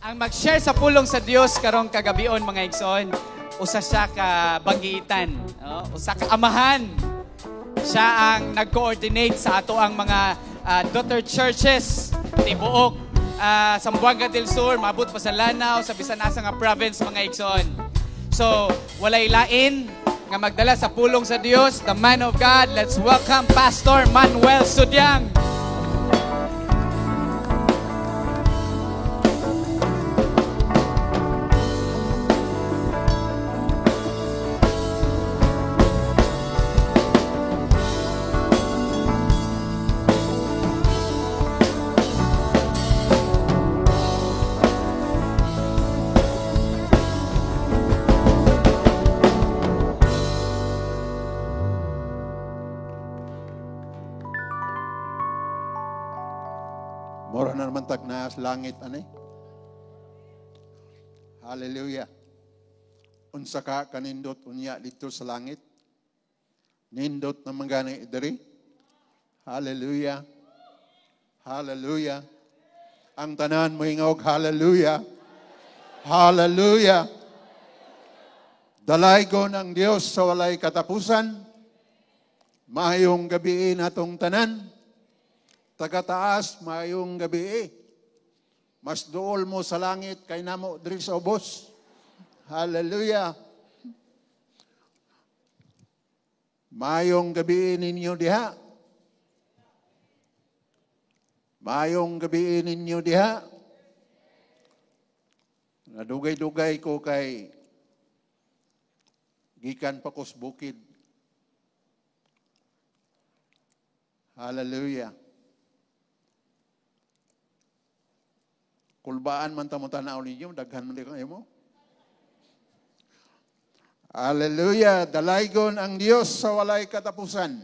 Ang mag-share sa pulong sa Dios karong kagabion, mga igsoon, usa siya ka banggiitan, no? Usa ka amahan. Siya ang nag-coordinate sa ato ang mga daughter churches tibuok Zamboanga del Sur, mabot pa sa Lanao, sa bisan asa nga province, mga igsoon. So, walay lain nga magdala sa pulong sa Dios, the man of God. Let's welcome Pastor Manuel Sudyang. Mura na naman tag naas langit ani. Hallelujah. Unsa ka kanindot unya dito sa langit? Nindot naman gani diri. Hallelujah. Hallelujah. Ang tanan moingog hallelujah. Hallelujah. Dalaygon ang Dios sa walay katapusan. Maayong gabi natong tanan. Tagataas, maayong gabi. Mas duol mo sa langit kay namo diri sa ubos. Hallelujah. Maayong gabi ninyo diha. Maayong gabi ninyo diha. Nadugay-dugay ko kay gikan pa ko sa bukid. Hallelujah. Kulbaan man ta mo tanaw ninyo, daghan man di kayo mo. Hallelujah! Dalaygon ang Dios sa walay katapusan.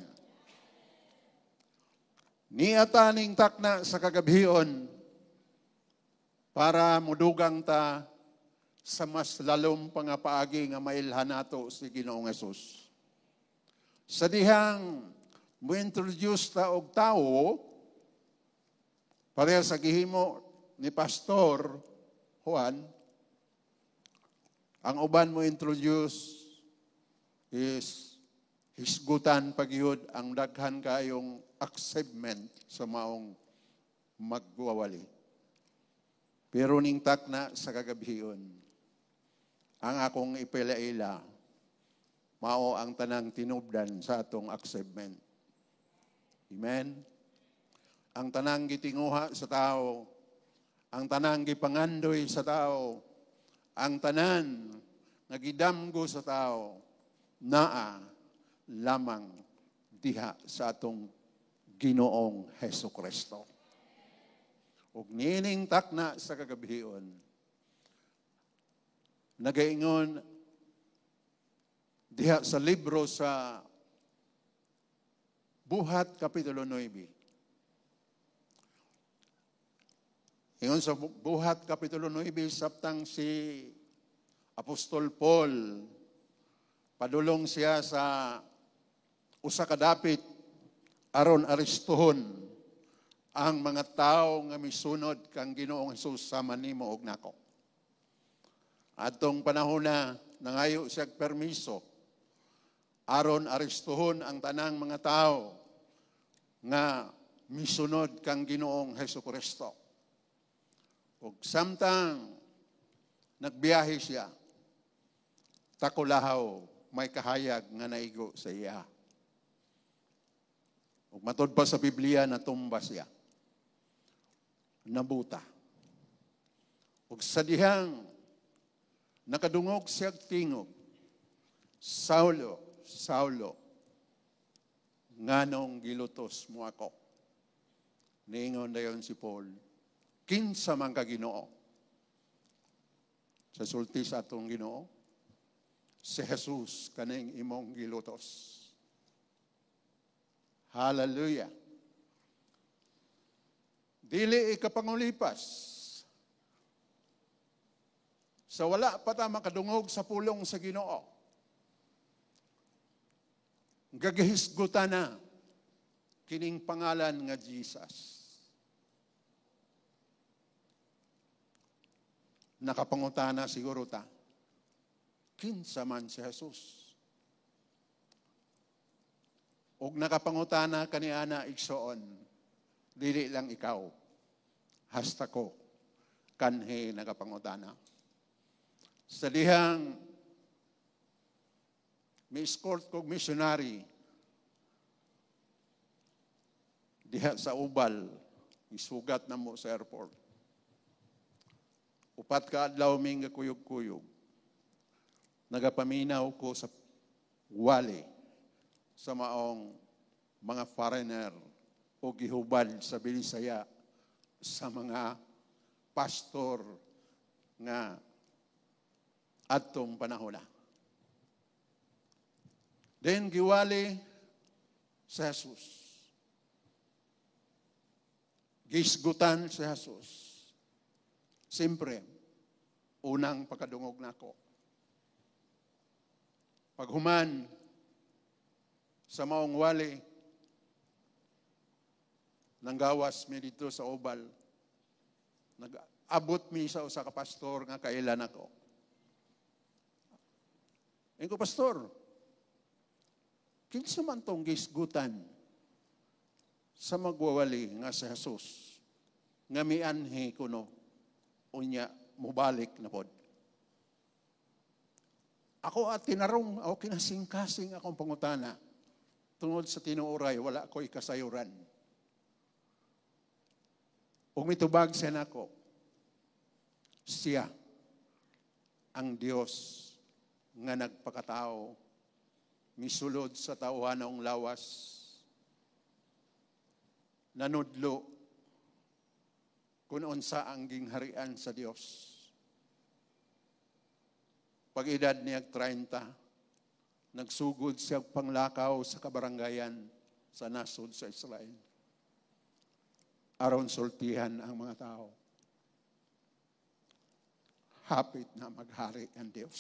Niata ning takna sa kagabhion para mudugang ta sa mas lalom pa nga paagi nga mailhan nato si Ginoong Hesus. Sa dihang mo-introduce ta og tawo, pareha sa gihimo ni Pastor Juan, ang uban mo introduce is hisgutan pagyud ang daghan kayong acceptment sa maong magwawali. Pero ning takna sa kagabhion, ang akong ipila-ila, mao ang tanang tinubdan sa atong acceptment. Amen? Ang tanang gitinguha sa tao, ang tanang gipangandoy sa tao, ang tanan nga gidamgo sa tao, naa lamang diha sa atong Ginoong Heso Kristo. Ug nining takna sa kagabhion, nagaingon diha sa libro sa Buhat Kapitulo 9. Ingon sa Buhat Kapitulo 9, sabtang si Apostol Paul, padulong siya sa usa ka dapit aron arestuhon ang mga tawo nga misunod kang Ginoong Hesus sama nimo og nako. Adtong panahon na nangayo siya og permiso aron arestuhon ang tanang mga tawo nga misunod kang Ginoong Hesukristo. Ug samtang nagbiyahe siya, takulahaw may kahayag nga naigo sa iya. Ug matud pa sa Biblia, natumba siya. Nabuta. Ug sa dihang nakadungog siya tingog, Saulo, Saulo, nganong gilutos mo ako? Niingon dayon si Paul, kinsa man ka Ginoo? Sa sulti sa atong Ginoo, si Jesus kaning imong gilutos. Hallelujah. Dili ikapangulipas. Sa wala pa ta makadungog sa pulong sa Ginoo, gagahisgutan na kining pangalan nga Jesus. Nakapangutana siguro ta, kinsa man si Jesus? Og nakapangutana kaniana, igsoon, dili lang ikaw, hasta ko, kanhi nakapangutana. Sa dihang mi-escort kog missionary diha sa Ubal, isugat na mo sa airport. 4 ka adlaw mi nga kuyog-kuyog. Nagapaminaw ko sa wali sa maong mga foreigner o gihubad sa Binisaya sa mga pastor nga adtong panahon na. Then giwali sa Jesus. Gisgutan si Jesus. Siyempre, unang pagkadungog nako. Paghuman sa maong wali, nanggawas mi dito sa Obal. Nag-abot mi sa usa ka pastor nga kailan ako. Ingon ko, "Pastor, kinsa man tong gisgutan sa magwawali nga si Jesus, nga mianhi kuno, unya mubalik na pod?" Ako at tinarong, ako kinasing-kasing akong pangutana. Tungod sa tinuoray, wala ko'y kasayuran. Ug mitubag siya nako, siya ang Dios nga nagpakatao, misulod sa tawhanong lawas, nanudlo kung unsa ang gingharian sa Dios. Pag-edad niya 30, nagsugod siya panglakaw sa kabaranggayan sa nasod sa Israel aron sultihan ang mga tao. Hapit na maghari ang Diyos.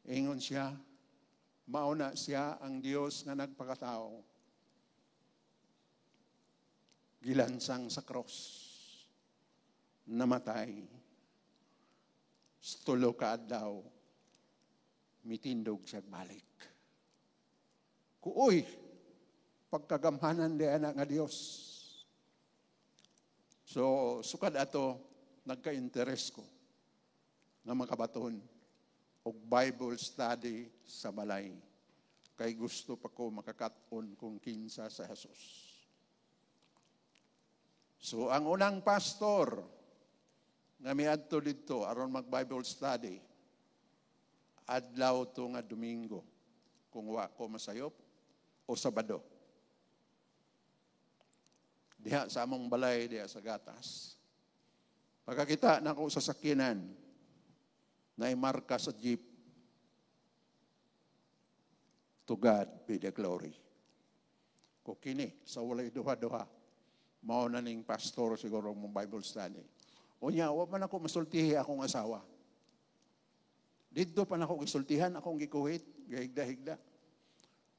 Ingon siya, mauna siya ang Diyos nga nagpakatao. Gilansang sa cross. Namatay. 3 ka adlaw, mitindog siya balik. Kuoy, pagkagamhanan di anak nga Diyos. So, sukad ato, nagka-interes ko nga makabaton og Bible study sa balay. Kay gusto pa ko makakat-on kung kinsa sa Jesus. So, ang unang pastor nga miadto didto aron mag-Bible study, adlaw to nga Domingo, kung wa ko masayop, o Sabado. Diha sa among balay, diha sa Gatas. Pagkakita na ako sa sakyanan, na imarka sa jeep, "To God be the glory." Ko kini, sa walay duha-duha, mao na ning pastor siguro mong Bible study. Unya, wa man ako masultihi akong asawa. Didto pa nako gisultihan akong gikuhit, gahigda-higda.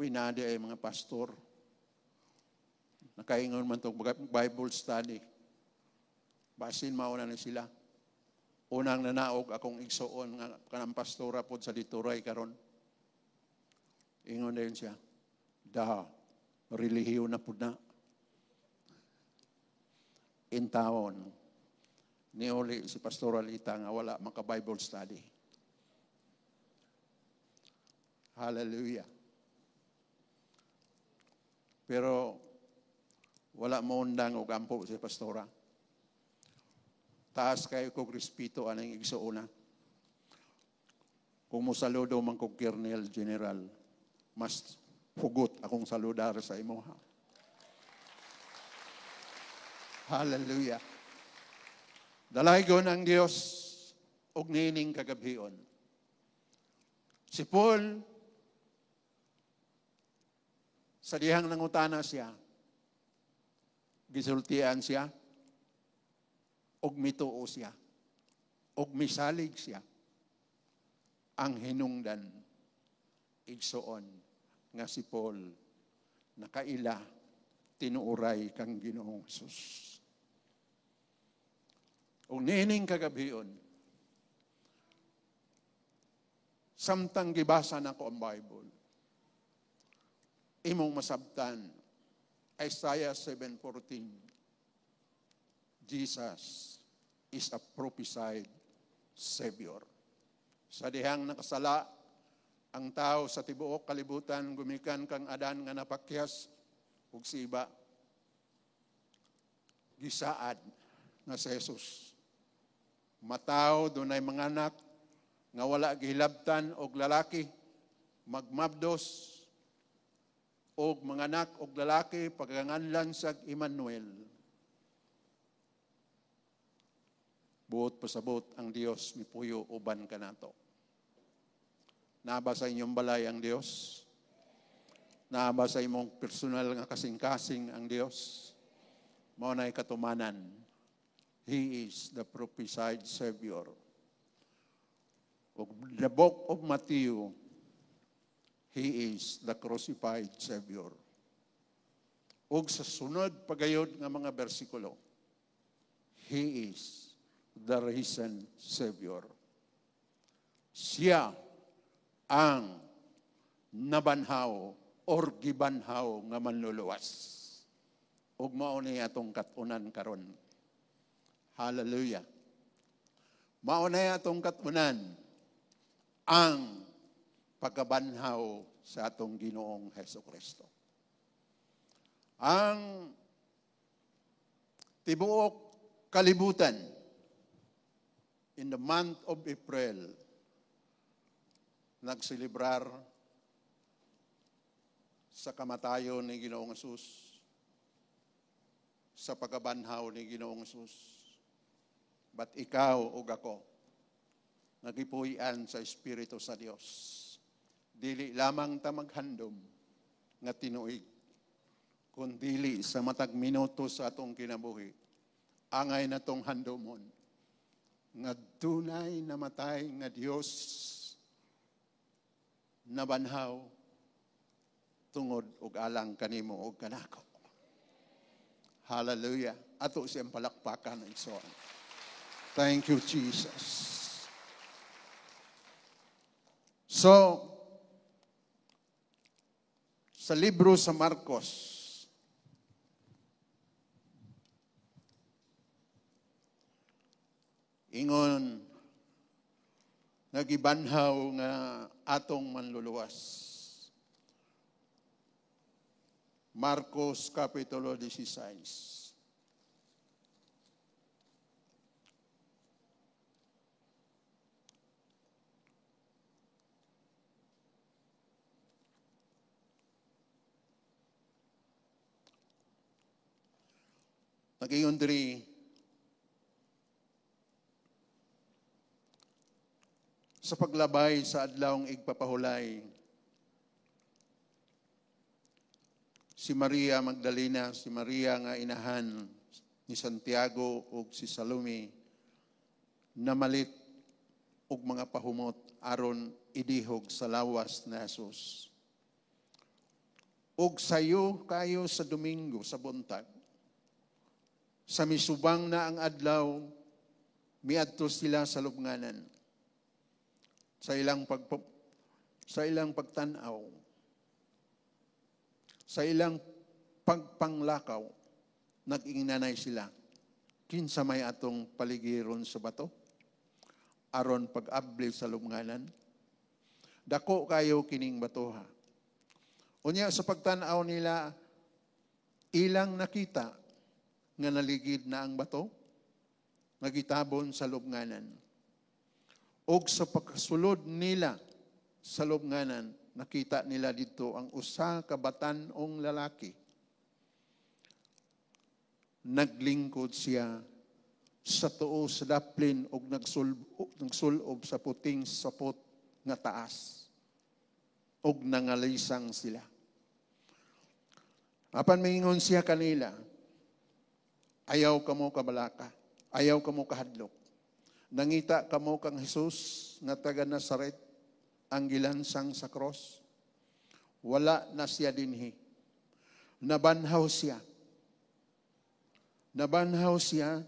Uy, naadi ay mga pastor. Nakaingon man tong Bible study. Basin mauna na sila. Unang nanaog akong igsuon nga kanang pastora pod sa Dituray karon. Ingon din siya, "Da, relihiyon na pud na." In taon, niuli si Pastor Alita nga wala maka-Bible study. Hallelujah. Pero wala mo undang og ampo si Pastora. Taas kayo kog respeto aning igsuona. Kung mo saludo man kog Colonel General, mas hugot akong saludar sa imo. Hallelujah. Dalaygon ang Dios og nining kagabhion. Si Paul, sa dihang nangutana siya, gisultian siya, og mituo siya, og misalig siya, ang hinungdan, igsoon, nga si Paul, nakaila, tinuuray kang Ginoong Jesus. Ug niining kagabion, samtang gibasa nako ang Bible, imong masabtan, Isaiah 7:14, Jesus is a prophesied Savior. Sa dihang nakasala ang tao sa tibuok kalibutan gumikan kang Adan nga napakyas ug si Iba, gisaad nga si Jesus mataw, dunay mga anak nga wala gihilabtan og lalaki, magmabdos og manganak og lalaki, paganganlan sa Emmanuel. Buot pasabot ang Dios mipuyo uban kanato. Naa ba sa inyong balay ang Dios? Naa ba sa imong personal nga kasing-kasing ang Dios? Mao na'y katumanan. He is the prophesied Savior. Ug the Book of Matthew, He is the crucified Savior. Ug sa sunod pagayod nga mga bersikulo, He is the risen Savior. Siya ang nabanhaw or gibanhaw nga manluluwas. Ug mao ni atong kat-unan karon. Hallelujah. Mao na atong kat-unan ang pagkabanhaw sa atong Ginoong Hesus Kristo. Ang tibuok kalibutan in the month of April nagselebrar sa kamatayon ni Ginoong Jesus, sa pagkabanhaw ni Ginoong Jesus. But ikaw ug ako, nagipuy-an sa Espiritu sa Dios, dili lamang ta maghandom nga tinuig, kundili sa matag minuto sa atong kinabuhi, angay natong handomon nga dunay namatay nga Dios, nabanhaw tungod og alang kanimo og kanako. Hallelujah. Ato siyang palakpakan, igsoon. Thank you, Jesus. So, sa libro sa Marcos, ingon, nagibanhaw nga atong manluluwas. Marcos Kapitulo 16. Nagingon diri, sa paglabay sa adlawng igpapahulay, si Maria Magdalena, si Maria nga inahan ni Santiago ug si Salome, namalit og mga pahumot aron idihog sa lawas ni Jesus. Ug sayo kayo sa Domingo sa buntag, sa misubang na ang adlaw, miadto sila sa lubnganan. Sa ilang pagtan-aw, sa ilang pagpanglakaw, nag-ingnanay sila. Kinsa may atong paligiron sa bato aron pag-abli sa lubnganan? Dako kayo kining batoha. Unya sa pagtan-aw nila, ilang nakita nga naligid na ang bato, nga gitabon sa lubnganan. Og sa pagkasulod nila sa lubnganan, nakita nila dito ang usa ka batan-ong lalaki. Naglingkod siya sa tuo sa daplin og nagsulob sa puting sapot nga taas. Og nangalisang sila. Apan mingon siya kanila, ayaw kamo kabalaka, ayaw kamo kahadlok. Nangita kamo kang Jesus nga taga Nazaret, ang gilansang sa cross. Wala na siya dinhi. Nabanhaw siya. Nabanhaw siya,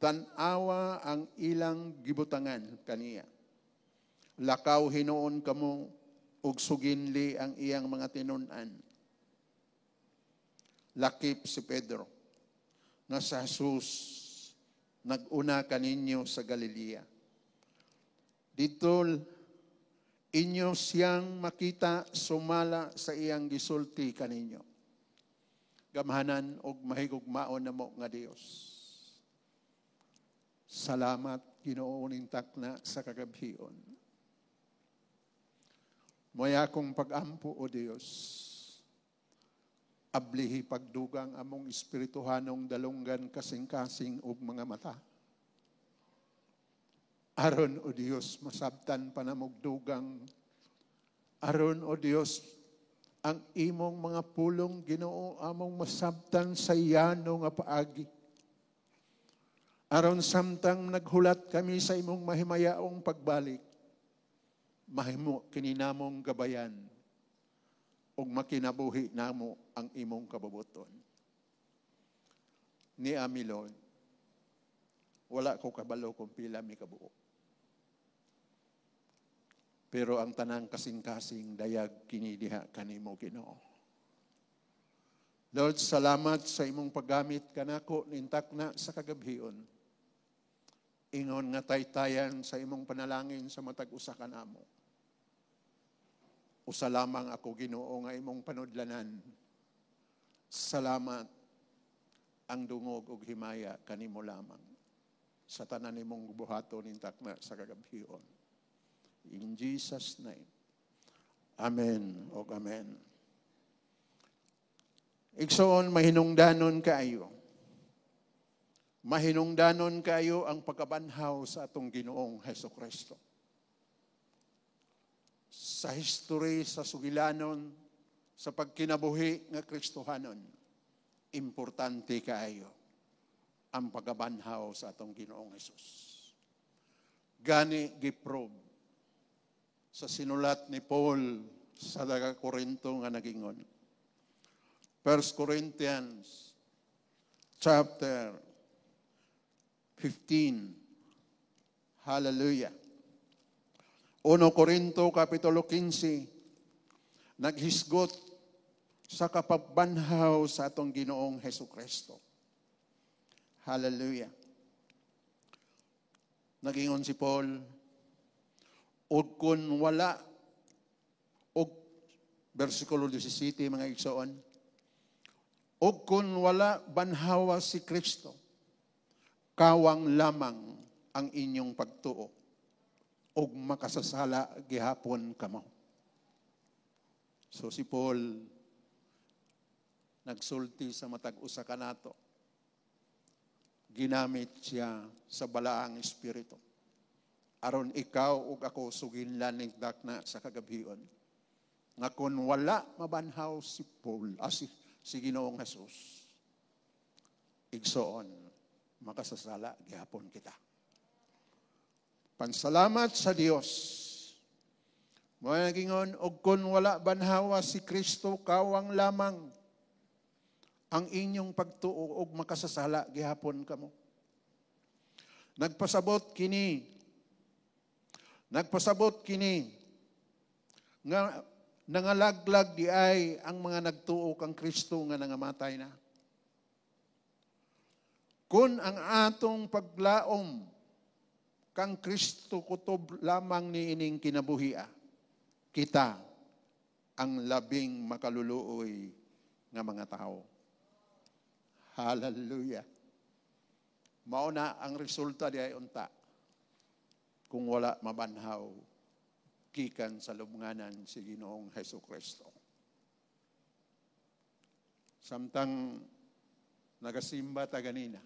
Tan-awa ang ilang gibutangan kaniya. Lakaw hinuon kamo ug suginli ang iyang mga tinun-an. Lakip si Pedro nga sa Jesus nag-una kaninyo sa Galilea. Dito inyo siyang makita sumala sa iyang gisulti kaninyo. Gamhanan og mahigugmaon namo nga Dios. Salamat, Ginoo, ning takna sa kagabhion. Mo'y akong pag-ampo, O Dios. Ablihi pagdugang among espirituhanong dalunggan, kasing-kasing ug mga mata. Aron, O Dios, masabtan pa namog dugang. Aron, O Dios, ang imong mga pulong, Ginoo, among masabtan sa yano nga paagi. Aron samtang naghulat kami sa imong mahimayaong pagbalik, mahimo kini namong gabayan ug makinabuhi namo ang imong kabubuton. Ni ami, Lord, wala ko kabalo kung pila mi kabuo. Pero ang tanang kasing-kasing dayag kini diha kanimo, Ginoo. Lord, salamat sa imong paggamit kanako ning takna sa kagabhion. Ingon nga taytayan sa imong panalangin sa matag usa kanamo. Usa lamang ako, Ginoo, nga imong panudlanan. Salamat, ang dungog ug himaya kanimo lamang sa tanan nimong buhaton ning takna sa kagabhion. In Jesus' name. Amen o amen. Igsoon, mahinungdanon kaayo. Mahinungdanon kaayo ang pagkabanhaw sa atong Ginoong Heso Kristo. Sa history sa sugilanon, sa pagkinabuhi nga Kristohanon, importante kaayo ang pagkabanhaw sa atong Ginoong Hesus. Gani giprove sa sinulat ni Paul sa taga Korinto nga nagingon. 1 Corinthians chapter 15. Hallelujah. 1 Corinto Kapitulo 15, naghisgot sa kapagbanhaw sa atong Ginoong Heso Kristo. Hallelujah. Nagingon si Paul, ug kun wala, og versikulo 17, mga igsoon, ug kun wala banhawa si Kristo, kawang lamang ang inyong pagtuo, ug makasasala gihapon kamo. So si Paul nagsulti sa matag usa kanato. Ginamit siya sa Balaang Espiritu. Aron ikaw ug ako suginlan ning dakna sa kagabhion. Nga kung wala mabanhaw si Paul, si Ginoong Jesus, igsoon, makasasala gihapon kita. Pansalamat sa Dios. Mo nagingon, og kun wala banhawa si Kristo, kawang lamang ang inyong pagtuo og makasasala gihapon kamo. Nagpasabot kini. Nagpasabot kini nga nangalaglag di ay ang mga nagtuo kang Kristo nga nangamatay na. Kung ang atong paglaom kang Kristo kutob lamang ni ining kinabuhia, kita ang labing makaluluoy nga mga tao. Hallelujah. Mao na ang resulta di ay unta kung wala mabanhaw gikan sa lubnganan si Ginoong Heso Kristo. Samtang nagasimba ta ganina,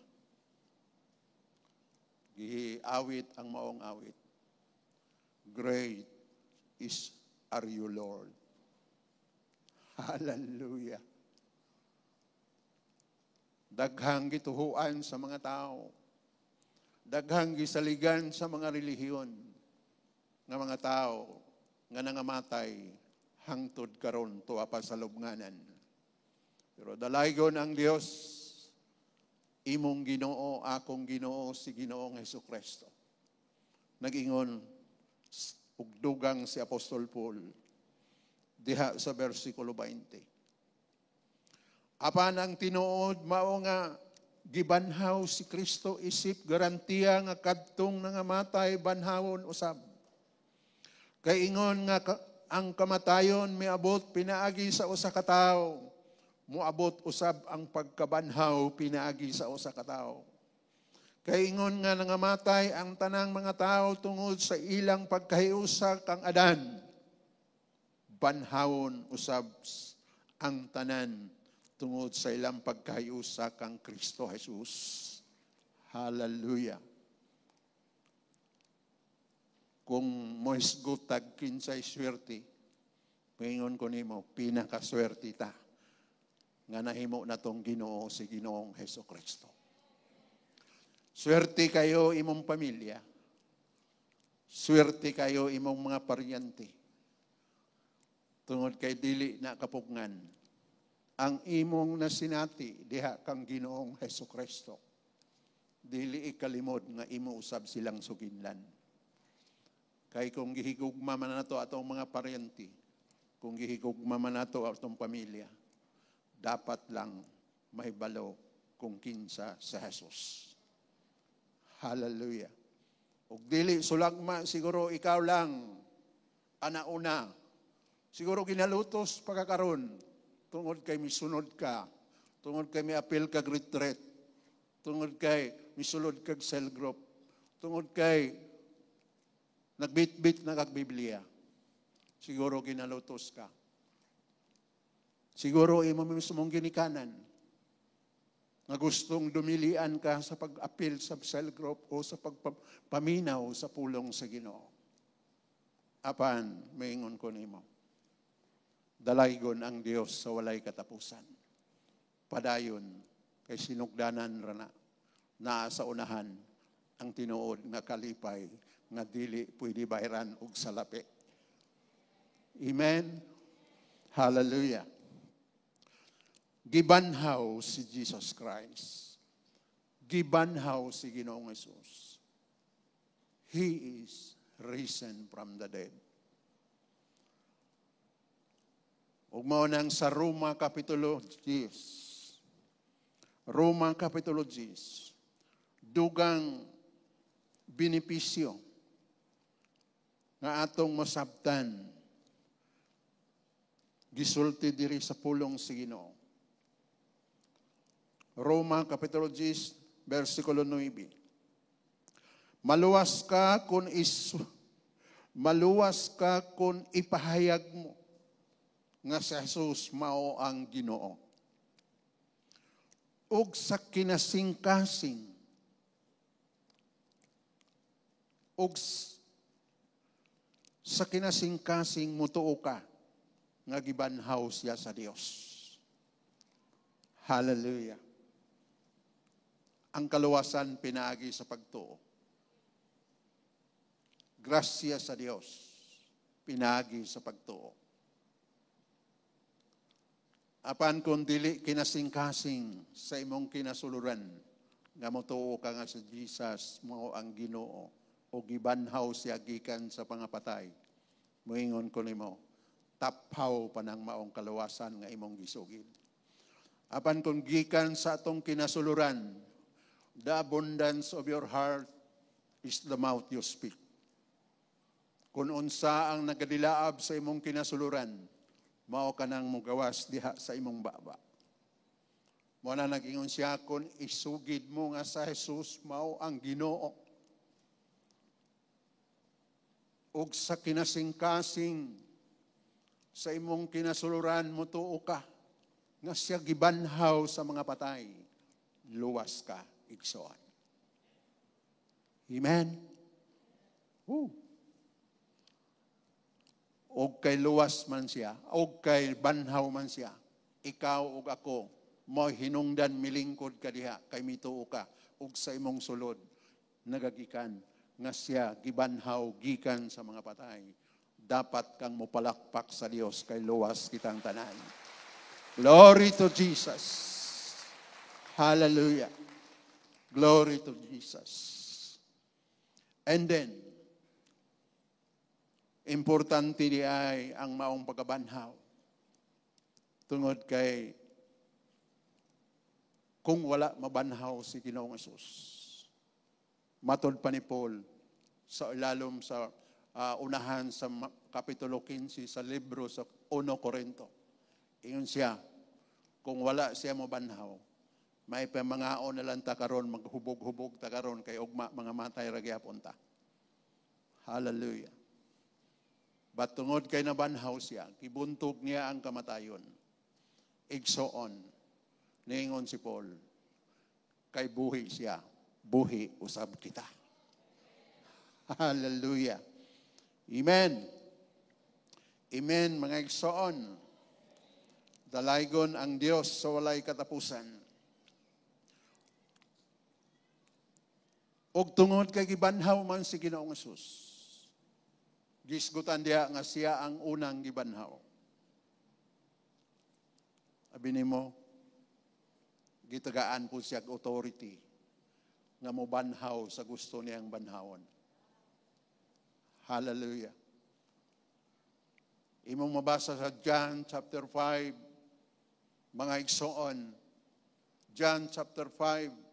giawit ang maong awit. "Great is are you, Lord." Hallelujah. Daghang gituhuan sa mga tao. Daghang gisaligan sa mga relihiyon nga mga tao nga nangamatay hangtod karon tuwa pa sa lubnganan. Pero dalaygon ang Dios. Imong Ginoo, akong Ginoo, si Ginoong Hesus Kristo. Nag-ingon ug dugang si Apostol Paul diha sa versikulo 20. Apan ang tinuod mao nga gibanhaw si Kristo isip garantiya nga kadtong nangamatay banhawon usab. Kay ingon nga ang kamatayon miabot pinaagi sa usa ka tawo, moabot usab ang pagkabanhaw pinaagi sa usa ka tawo. Kay ingon nga nangamatay ang tanang mga tao tungod sa ilang pagkahiusa kang Adan, banhawon usab ang tanan tungod sa ilang pagkahiusa kang Kristo Jesus. Hallelujah. Kung mohisgot tag kinsay swerte, paingon ko nimo, pinakaswerte ta nga nahimo na tong Ginoo si Ginoong Heso Kristo. Swerte kayo imong pamilya. Swerte kayo imong mga paryente. Tungod kay dili na kapugngan ang imong nasinati diha kang Ginoong Heso Kristo. Dili ikalimod nga imo usab silang suginlan. Kay kung gihigugma man nato atong mga paryente, kung gihigugma man nato atong pamilya, dapat lang mahibalo kung kinsa sa Jesus. Hallelujah. Ug dili sulagma siguro ikaw lang ana-una. Siguro ginalutos pagkakaron tungod kay misunod ka, tungod kay miapil kag retreat, tungod kay misulod kag cell group, tungod kay nagbitbit na kag Biblia. Siguro ginalutos ka. Siguro imo mismong ginikanan nga gustong dumilian ka sa pag-apil sa cell group o sa pagpaminaw sa pulong sa Ginoo. Apan, maingon ko nimo, dalaygon ang Dios sa walay katapusan. Padayon, kay sinugdanan rana, naa sa unahan ang tinuod nga kalipay nga dili pwede bayran og salapi. Amen? Hallelujah. Gibanhaw si Jesus Christ. Gibanhaw si Ginoong Jesus. He is risen from the dead. Ug mao nang sa Roma Kapitulo 10. Roma Kapitulo 10. Dugang benepisyo nga atong masabtan gisulti diri sa pulong sa Ginoo. Roma Kapitulo 10, versikulo 9. Maluwas ka kung ipahayag mo nga si Jesus mao ang Ginoo. Ug sa kinasingkasing ug sa kinasingkasing mutuo ka nga gibanhaw siya sa Dios. Hallelujah. Ang kaluwasan pinaagi sa pagtuo. Grasya sa Dios pinaagi sa pagtuo. Apan kung dili kinasingkasing sa imong kinasuluran nga motuo ka nga sa Jesus mao ang Ginoo o gibanhaw siya gikan sa pangapatay, moingon ko nimo, taphaw pa nang maong kaluwasan nga imong gisugid. Apan kung gikan sa atong kinasuluran, the abundance of your heart is the mouth you speak. Kung unsa ang nagadilaab sa imong kinasuluran, mao ka nang mugawas diha sa imong baba. Mao na nag-ingon siya, kung isugid mo nga sa Jesus mao ang Ginoo, ug sa kinasingkasing sa imong kinasuluran mutuo ka nga siya gibanhaw sa mga patay, luwas ka, igsoon. Amen? Woo. Og kay luwas man siya, og kay banhaw man siya, ikaw ug ako, mo hinungdan milingkod ka diha, kay mituo ka, ug sa imong sulod, nagagikan, nga siya gibanhaw gikan sa mga patay. Dapat kang mopalakpak sa Dios kay luwas kitang tanan. Glory to Jesus. Hallelujah. Glory to Jesus. And then, importante di ay ang maong pagkabanhaw. Tungod kay kung wala mabanhaw si Ginoong Jesus, matod pa ni Paul sa ilalom sa unahan sa Kapitulo 15 sa libro sa 1 Corinto. Ingon siya, kung wala siya mabanhaw, may pamangaon na lang ta karon, maghubog-hubog ta karon kay ugma mga matay ra gyapon ta. Hallelujah. But tungod kay nabanhaw siya, gibuntog niya ang kamatayon. Igsoon, niingon si Paul, kay buhi siya, buhi usab kita. Hallelujah. Amen. Amen, mga igsoon. Dalaygon ang Dios sa walay katapusan. Og tungod kay gibanhaw man si Ginoong Hesus, gisgutan diha nga siya ang unang gibanhaw. Abi nimo, gitagaan po siya authority nga mobanhaw sa gusto niyang banhawon. Hallelujah. Imong mabasa sa John chapter 5, mga igsoon. John chapter 5,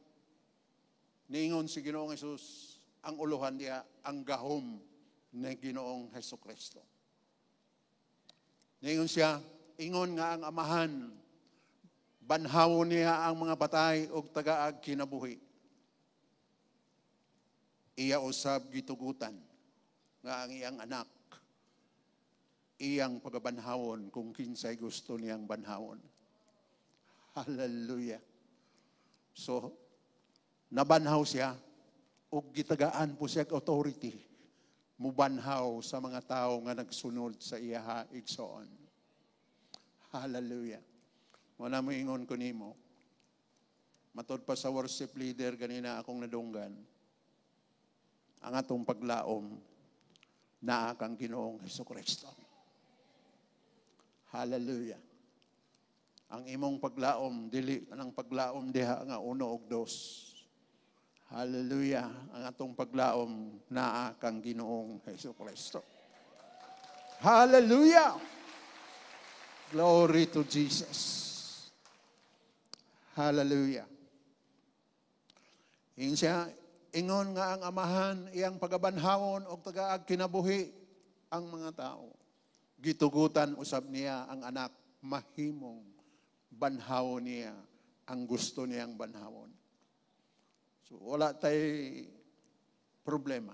niingon si Ginoong Hesus, ang uluhan niya, ang gahom ni Ginoong Hesus Kristo. Niingon siya, ingon nga ang amahan, banhawon niya ang mga patay og tagaag kinabuhi. Iya usab gitugutan nga ang iyang anak, iyang pagabanhawon kung kinsay gusto niyang banhawon. Hallelujah. So, nabanhaw siya ug gitagaan po siya authority mubanhaw sa mga tao nga nagsunod sa iyaha igsoon. Hallelujah. Wala mo ingon ko nimo. Matod pa sa worship leader ganina akong nadunggan, ang atong paglaom naa kang Ginoong Hesukristo. Hallelujah. Ang imong paglaom dili ang paglaom diha nga uno og dos. Hallelujah. Ang atong paglaom naa kang Ginoong Hesukristo. Hallelujah. Glory to Jesus. Hallelujah. Ingon siya, ingon nga ang amahan iyang pagabanhawon og tagaag kinabuhi ang mga tao. Gitugutan usab niya ang anak mahimong banhawon niya ang gusto niyang banhawon. So wala tay problema.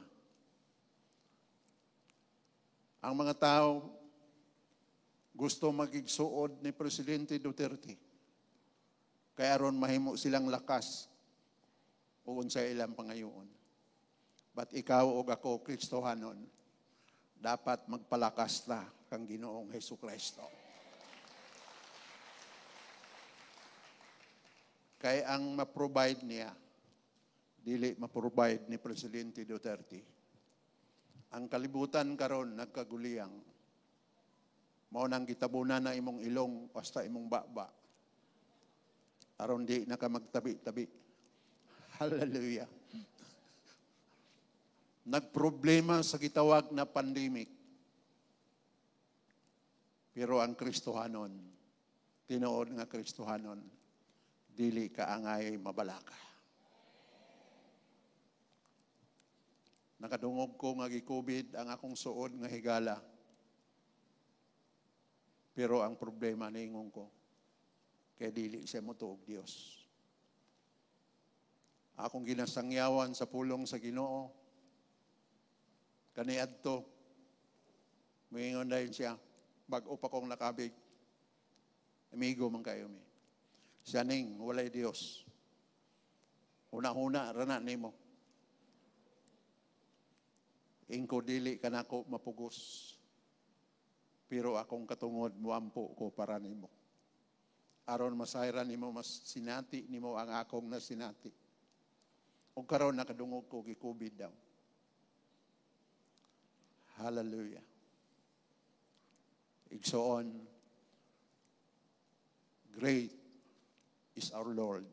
Ang mga tao gusto magigsuod ni Presidente Duterte. Kaya aron mahimo silang lakas o unsay ilang pangayoon. But ikaw ug ako, Kristohanon, dapat magpalakas na kang Ginoong Hesukristo. Kay ang ma-provide niya, dili ma-provide ni Presidente Duterte. Ang kalibutan karon nagkaguliyang. Mao nang gitabunan na imong ilong basta imong baba. Aron di na ka magtabi-tabi. Hallelujah. Nagproblema sa gitawag na pandemic. Pero ang Kristohanon, tinuod nga Kristohanon, dili ka angay mabalaka. Nakadungog ko nga gi-COVID ang akong suod nga higala. Pero ang problema niingon ko, kay dili siya motuog Dios. Akong ginasangyawan sa pulong sa Ginoo, kaniadto, moingon dayon siya, bag-o pa kong nakabig, amigo man kayo mi. Siya ning walay Dios. Huna-huna rana nimo. Ingko dili kanako mapugos. Pero akong katungod muampo ko para nimo. Aron masayran nimo, mas sinati nimo ang akong nasinati. O karon nakadungog ko gi-COVID daw. Hallelujah. Igsoon, great is our Lord.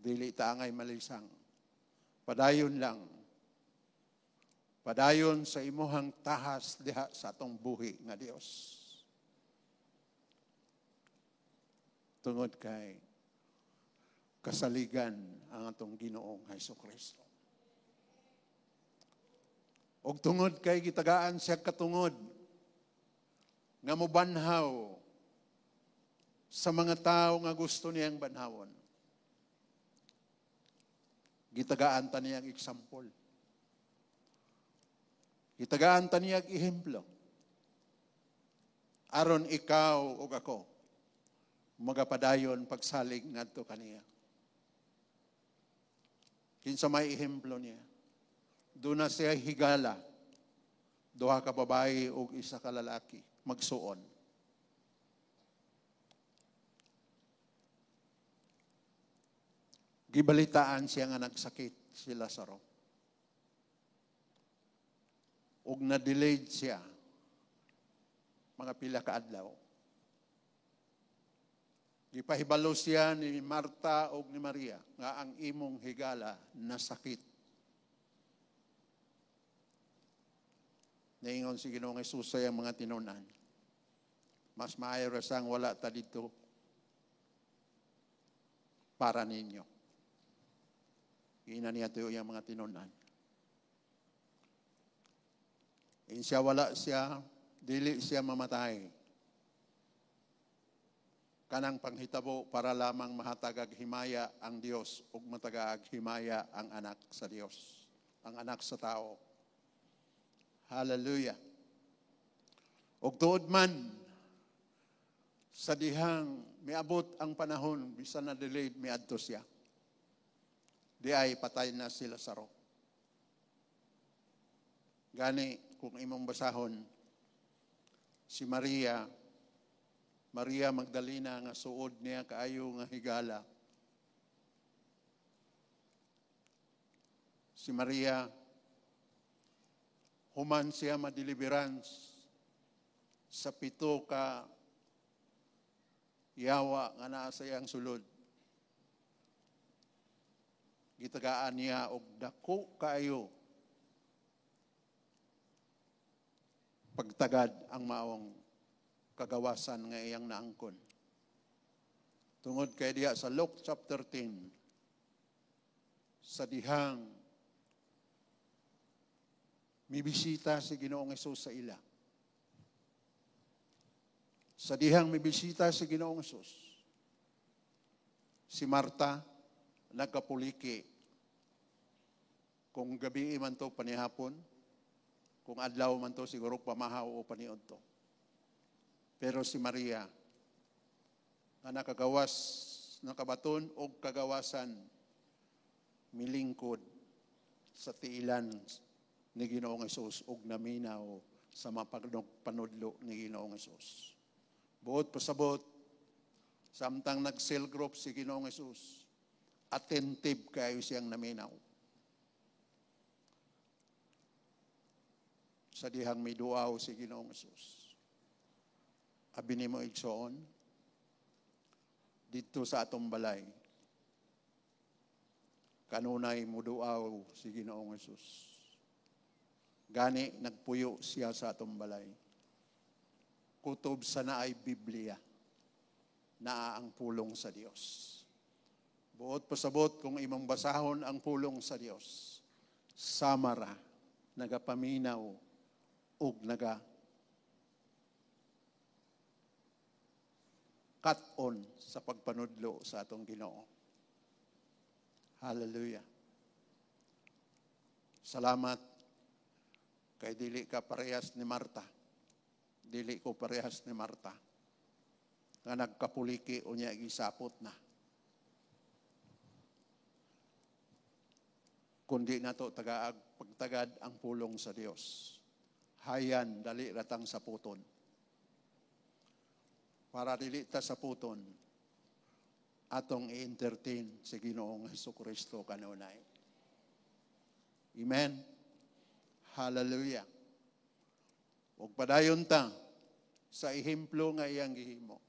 Dili ta angay malisang. Padayon lang. Padayon sa imuhang tahas diha sa atong buhi nga Dios. Tungod kay kasaligan ang atong Ginoong Hesukristo. Og tungod kay gitagaan siya katungod nga mobanhaw sa mga tao nga gusto niyang banhawon. Gitagaan ta niyang example. Gitagaan ta niyang ehemplo. Aron ikaw ug ako magapadayon pagsalig ngadto kaniya. Kinsa may ehemplo niya? Doon na siya higala, duha ka babae ug isa ka lalaki, magsuon. Gibalitaan siya nga nagsakit si Lazaro. Ug na-delayed siya mga pila ka adlaw. Gipahibalo siya ni Marta ug ni Maria nga ang imong higala nasakit. Niingon si Ginoong Hesus sa iyang mga tinunan, mas maayo ra sang wala ta dito para ninyo. Ina niya tuyo iyang mga tinunan. Insiya wala siya, dili siya mamatay. Kanang panghitabo para lamang mahatagag himaya ang Dios ug matagaag himaya ang anak sa Dios, ang anak sa tao. Hallelujah. Og tuod man sa dihang miabot ang panahon, bisan na delayed, miadto siya. Di ay patay na si Lazaro. Gani, kung imong basahon, si Maria, Maria Magdalena nga suod niya kaayo nga higala. Si Maria, human siya madeliverance sa 7 ka yawa nga naa sa iyang sulod. Gitagaan niya og dako kaayo pagtagad ang maong kagawasan nga iyang naangkon. Tungod kay diha sa Luke chapter 10, sa dihang mibisita si Ginoong Hesus sa ila. Sa dihang mibisita si Ginoong Hesus, si Marta nagkapuliki. Kung gabi man to panihapon, kung adlaw man to siguro pamahaw o paniod to. Pero si Maria, nga nakagawas, nakabaton og kagawasan, milingkod sa tiilan ni Ginoong Hesus og naminaw sa mapagpanudlo ni Ginoong Hesus. Buot pasabot, samtang nag-cell group si Ginoong Hesus, attentive kayo siyang naminaw. Sa dihang may duaw si Ginoong Hesus. Abi nimo igsoon, dito sa atong balay, kanunay muduaw si Ginoong Hesus. Gani, nagpuyo siya sa atong balay. Kutob sa naay Biblia, naa ang pulong sa Dios. Buot pasabot kung imong basahon ang pulong sa Dios, samara, nagapaminaw, ug naga cut-on sa pagpanudlo sa atong Ginoo. Hallelujah. Salamat kay dili ka parehas ni Marta. Dili ko parehas ni Marta. Nga nagkapuliki o niya gisapot na. Kundi na to tagaag pagtagad ang pulong sa Dios. Hayan dali ratang saputon. Para dili ta saputon, atong i-entertain si Ginoong Hesukristo kanunay. Amen. Hallelujah. Ug padayon ta sa ehemplo nga iyang gihimo.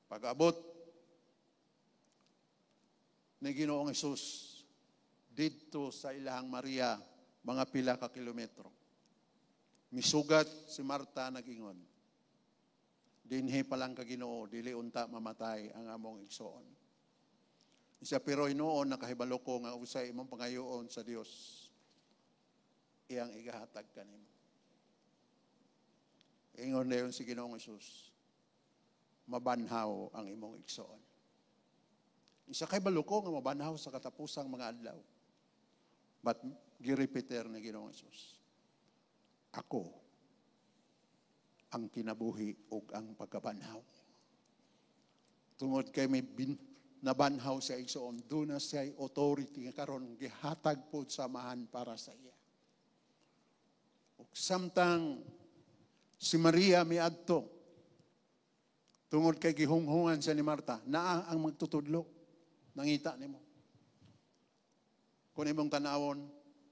Pag-abot ni Ginoong Hesus didto sa ilahang Maria, mga pila ka kilometro. Misugat si Marta, nagingon, "Dinhi pa lang ka, Ginoo, dili unta mamatay ang among igsoon." Siya, "Pero hinuon nakahibalo ko nga unsay imong pangayoon sa Dios, iyang igahatag kanimo." Ingon na si Ginoong Hesus, "Mabanhaw ang imong igsoon." Isa kay balo ko nga mabanhaw sa katapusang mga adlaw. But girepeter ni Ginoong Hesus, "Ako ang kinabuhi ug ang pagkabanhaw." Tungod kay may nabanhaw sa igsoon, duna siya authority nga karon gihatag pod sa Amahan para sa iya. Ug samtang si Maria miadto, tungod kay gihunghungan siya ni Marta, naa ang magtutudlo, nangita nimo. Kung imong tanawon,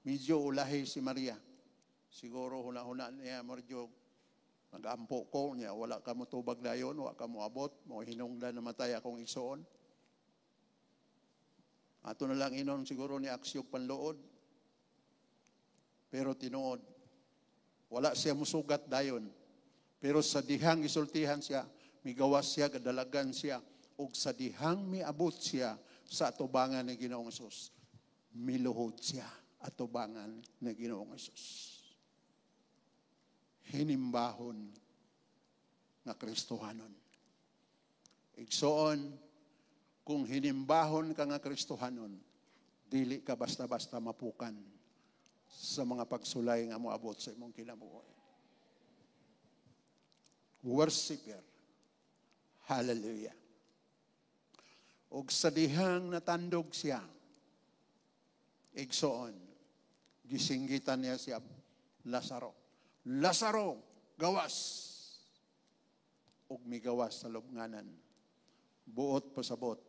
medyo ulahi si Maria. Siguro huna-huna niya, medyo nag-ampo ko niya, wala ka mo tubag dayon, wala ka mo abot, mo hinungdan namatay akong igsoon. Ato na lang inon siguro ni aksyog panluod. Pero tinuod, wala siya musugat dayon. Pero sa dihang isultihan siya, migawas siya, gadalagan siya, ug sa dihang miabot siya sa atubangan ni Ginoong Hesus, miluhod siya atubangan ni Ginoong Hesus. Hinimbahon nga Kristohanon. Igsoon, kung hinimbahon ka nga Kristohanon, dili ka basta-basta mapukan sa mga pagsulay nga moabot sa imong kinabuhi. Worshipper. Hallelujah. Og sa dihang natandog siya, igsoon, gisinggitan niya siya, "Lazaro. Lazaro, gawas!" Og migawas sa lubnganan. Buot pasabot,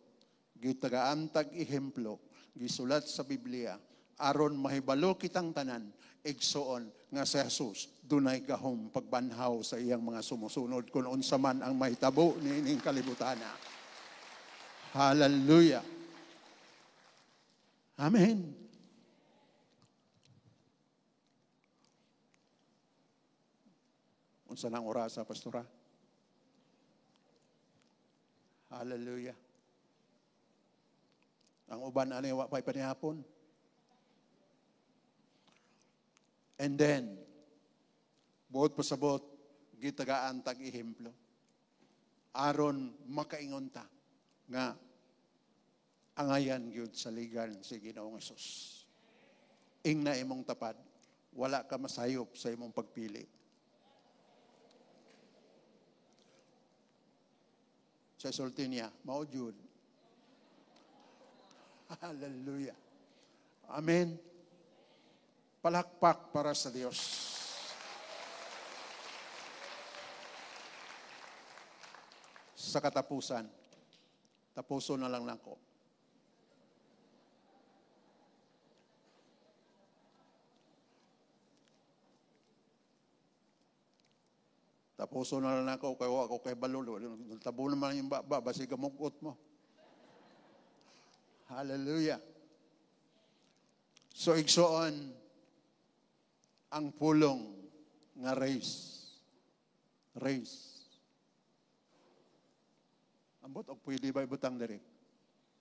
gitagaan tag ehemplo, gisulat sa Biblia, aron mahibalo kitang tanan, igsoon, nga si Jesus dunay gahom pagbanhaw sa iyang mga sumusunod kung unsa man ang mahitabo niining kalibutan. Hallelujah. Amen. Unsa nang orasa, pastora? Hallelujah. Ang uban ani wa pa'y panihapon. And then, buot pasabot, gitagaan tag ehemplo. Aron makaingon ta nga angayan gyud saligan si Ginoong Hesus. Ingna imong tapad, wala ka masayop sa imong pagpili. Sa sulti niya, mao jud. Hallelujah. Amen. Palakpak para sa Diyos. Sa katapusan, tapuso na lang nako. Tapuso na lang ako, kaya ako kay balulo. Tabo naman yung baba, basi gamugot mo. Hallelujah. So, igsoon, ang pulong nga race. Race. Ambot, og pwede ba ibutang diri?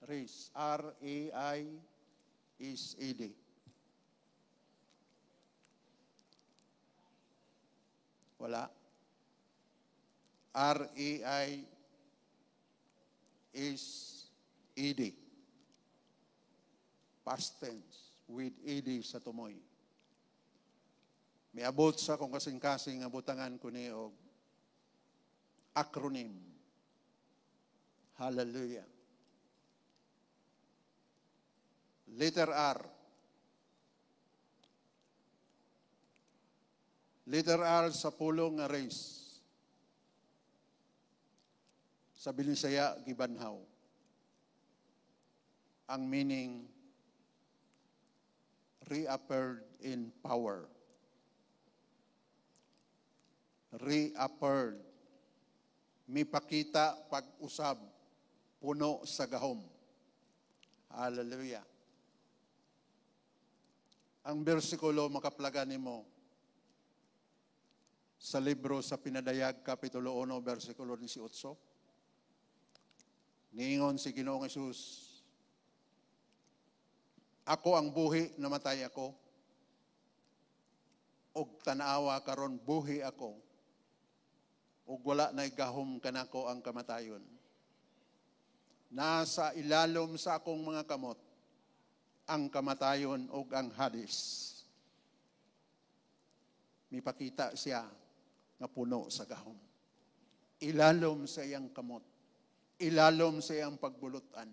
Race. RAISED. Wala. RAISED. Past tense with ED sa tumoy. Miabot sa kung kasing-kasing nga butangan ko ni og acronym. Hallelujah. Letter R. Letter R sa pulong nga race. Sa Binisaya, gibanhaw. Ang meaning, reappeared in power. Reappeared. Mipakita pag-usab, puno sa gahom. Hallelujah. Ang bersikulo makaplaga nimo sa libro sa Pinadayag, Kapitulo 1, versikulo 18. Niingon si Ginoong Hesus, "Ako ang buhi, namatay ako. Og tanawa karon buhi ako. Ug wala na'y gahom kanako ang kamatayon. Nasa ilalom sa akong mga kamot ang kamatayon ug ang Hades." Mipakita siya nga puno sa gahom. Ilalom sa iyang kamot. Ilalom sa iyang pagbulutan.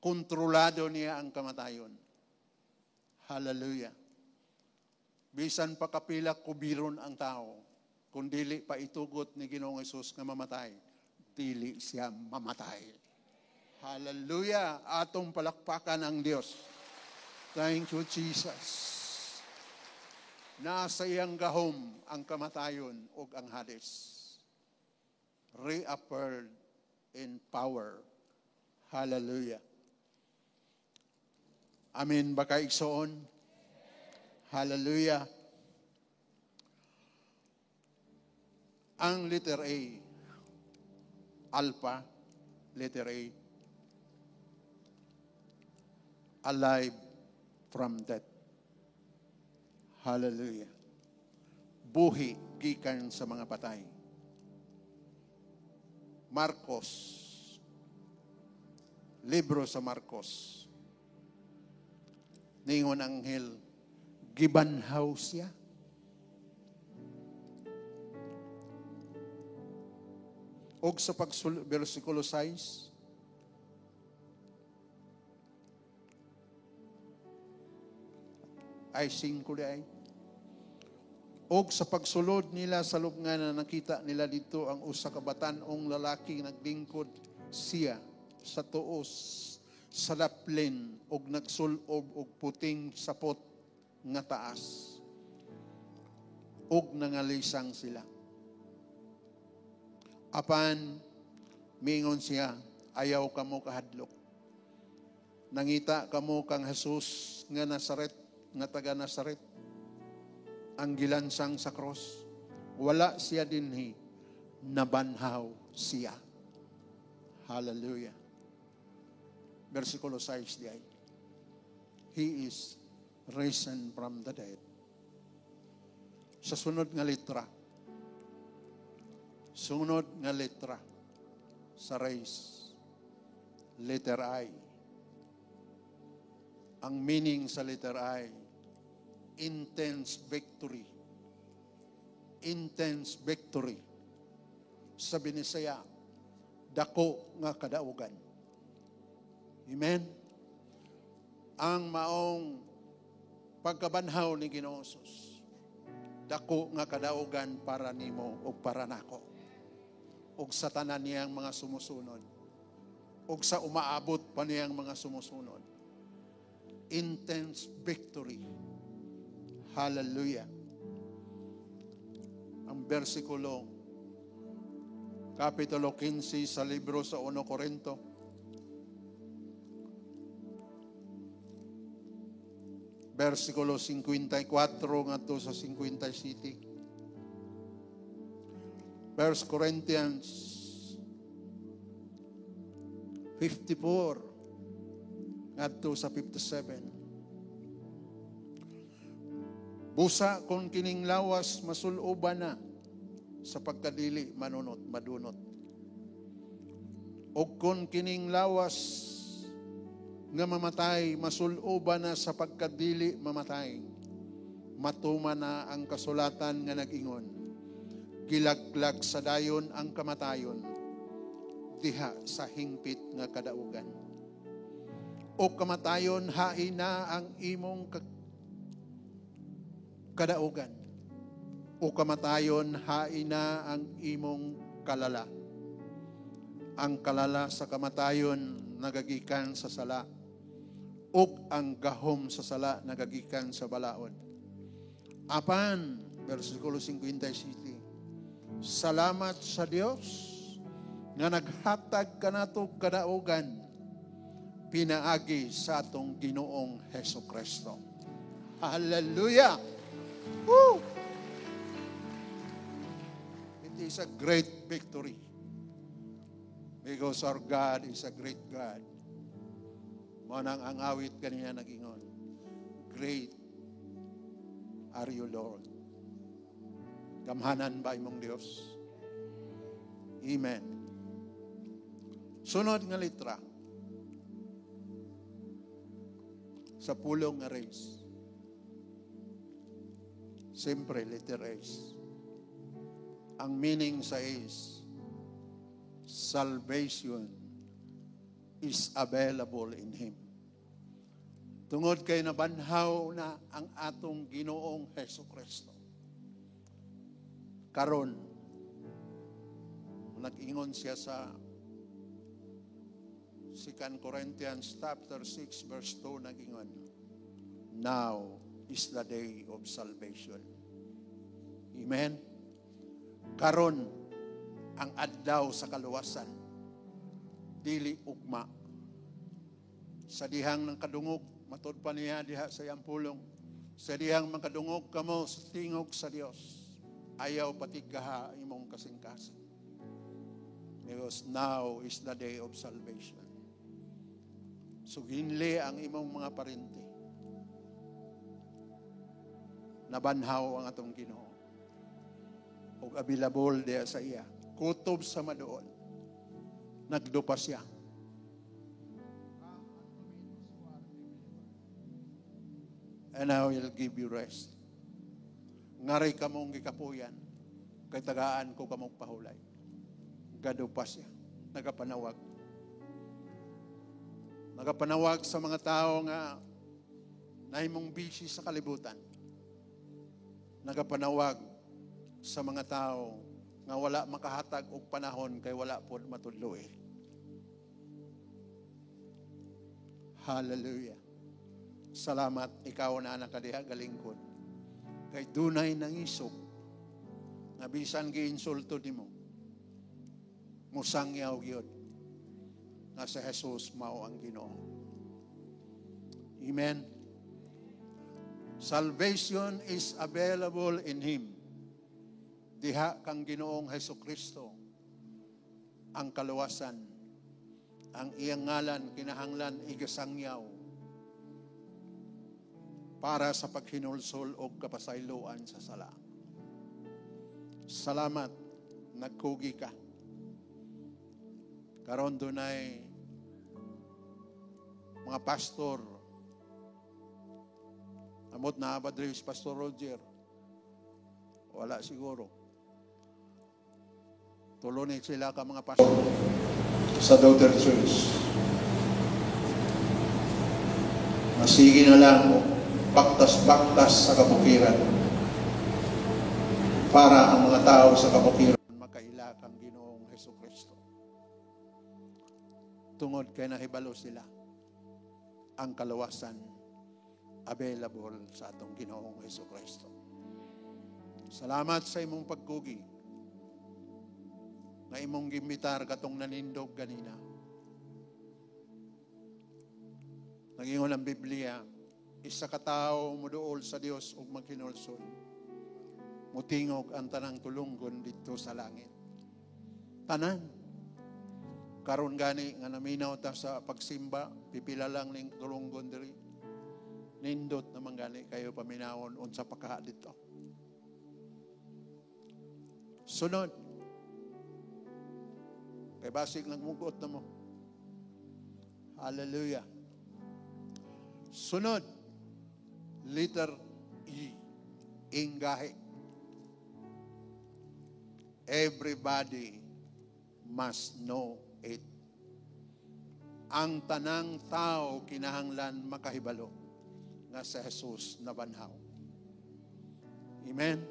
Kontrolado niya ang kamatayon. Hallelujah. Bisan pa kapila kubiron ang tao, kung dili pa itugot ni Ginoong Hesus nga mamatay, dili siya mamatay. Hallelujah! Atong palakpakan ang Diyos. Thank you, Jesus. Nasa iyang gahom ang kamatayon ug ang Hades. Reappeared in power. Hallelujah. Amen ba kaigsoon? Hallelujah. Ang letter A, Alpha, letter A, alive from death. Hallelujah. Buhi gikan sa mga patay. Marcos, libro sa Marcos. Ningon anghel, gibanhaw siya. Og sa versikulo 6, ay 5 di ay. Og sa pagsulod nila sa lubngan na nakita nila dito ang usa ka batan-ong lalaki naglingkod siya sa tuos sa daplin og nagsulob og puting sapot nga taas. Og nangalisang sila. Apan mingon siya, "Ayaw kamo kahadlok. Nangita kamo kang Jesus nga Nazaret, nga taga Nazaret, ang gilansang sa cross. Wala siya dinhi, nabanhaw siya." Hallelujah. Versikulo 6 di ay. He is risen from the dead. Sa sunod nga letra, sunod nga letra sa race, letter I. Ang meaning sa letter I, intense victory. Intense victory. Sa Binisaya, dako nga kadaugan. Amen? Ang maong pagkabanhaw ni Ginoo Jesus, dako nga kadaugan para nimo ug para nako. Ug sa tanan niyang mga sumusunod. Ug sa umaabot pa niyang mga sumusunod. Intense victory. Hallelujah. Ang versikulo, Kapitulo 15 sa libro sa 1 Korinto. Versikulo 54 ngadto sa 57. 1 Corinthians 54 ngadto sa 57. Busa kung kining lawas masuloban na sa pagkadili manunot, madunot. O kung kining lawas nga mamatay, masuloban na sa pagkadili mamatay, matuma na ang kasulatan nga nag-ingon, gilaglag sa dayon ang kamatayon, diha sa hingpit nga kadaugan. O kamatayon, hain na ang imong kadaugan. O kamatayon, hain na ang imong kalala. Ang kalala sa kamatayon nagagikan sa sala, ug ang gahom sa sala nagagikan sa balaod. Apan, versikulo 57, salamat sa Dios nga naghatag kanato kadaugan Pinaagi sa atong Ginoong Heso Kristo. Hallelujah! Woo! It is a great victory because our God is a great God. Mao nang ang awit kanina nagingon, "Great are you, Lord." Gamhanan ba imong Dios? Amen. Sunod nga litra sa pulong nga race. Siyempre, letter S. Ang meaning sa is, salvation is available in Him. Tungod kay nabanhaw na ang atong Ginoong Heso Kristo. Karon, nag-ingon siya sa 2 Corinthians chapter 6 verse 2, nag-ingon, "Now is the day of salvation." Amen? Karon ang adlaw sa kaluwasan. Dili ugma. Sa dihang ng kadungog, matud pa niya diha sa iyang pulong, sa dihang makadungog kamo sa tingog sa Dios, ayaw patiggaha imong kasing-kasing. Because now is the day of salvation. Suginli ang imong mga parente. Nabanhaw ang atong Ginoo. Ug available diya sa iya. Kutob sa maduol. Nagdupa siya. "And I will give you rest. Ngaray kamong gikapuyan, kay tagaan ko kamong pahulay." Gadupa siya. Nagapanawag. Nagapanawag sa mga tao nga nahimong busy sa kalibutan. Nagapanawag sa mga tao nga wala makahatag og panahon kay wala pod matudlo eh. Hallelujah. Salamat ikaw na anak kadiha galingkod. Kay dunay nangisog nga bisan giinsulto nimo, musangyaw gyud nga si Jesus mao ang Ginoo. Amen. Salvation is available in Him. Diha kang Ginoong Hesus Kristo ang kaluwasan. Ang iyang ngalan kinahanglan igasangyaw para sa paghinulsol og kapasayloan sa sala. Salamat, nagkugi ka. Karon dunay mga pastor. Amot na ba diri si Pastor Roger? Wala siguro. Tulo ni sila ka mga pastor sa Daughter Church. Masigi na lang o baktas-baktas sa kabukiran para ang mga tao sa kabukiran makaila kang Ginoong Hesus Kristo. Tungod kay nahibalo sila ang kaluwasan available sa atong Ginoong Hesus Kristo. Salamat sa imong pagkugi na imong gimitar katong nanindog ganina. Nagingon ang Biblia, isa ka tawo moduol sa Dios ug maghinulsol. Mutingog ang tanang tulunggon didto sa langit. Tanan. Karon gani nga naminaw ta sa pagsimba, pipila lang ning tulunggon diri. Nindot naman gani kayo paminawon unsa pa kaha dito. Sunod. Kay basig nagmugot na mo. Hallelujah. Sunod. Letter E. Ingahe. Everybody must know it. Ang tanang tao kinahanglan makahibalo nga sa Jesus nabanhaw. Amen?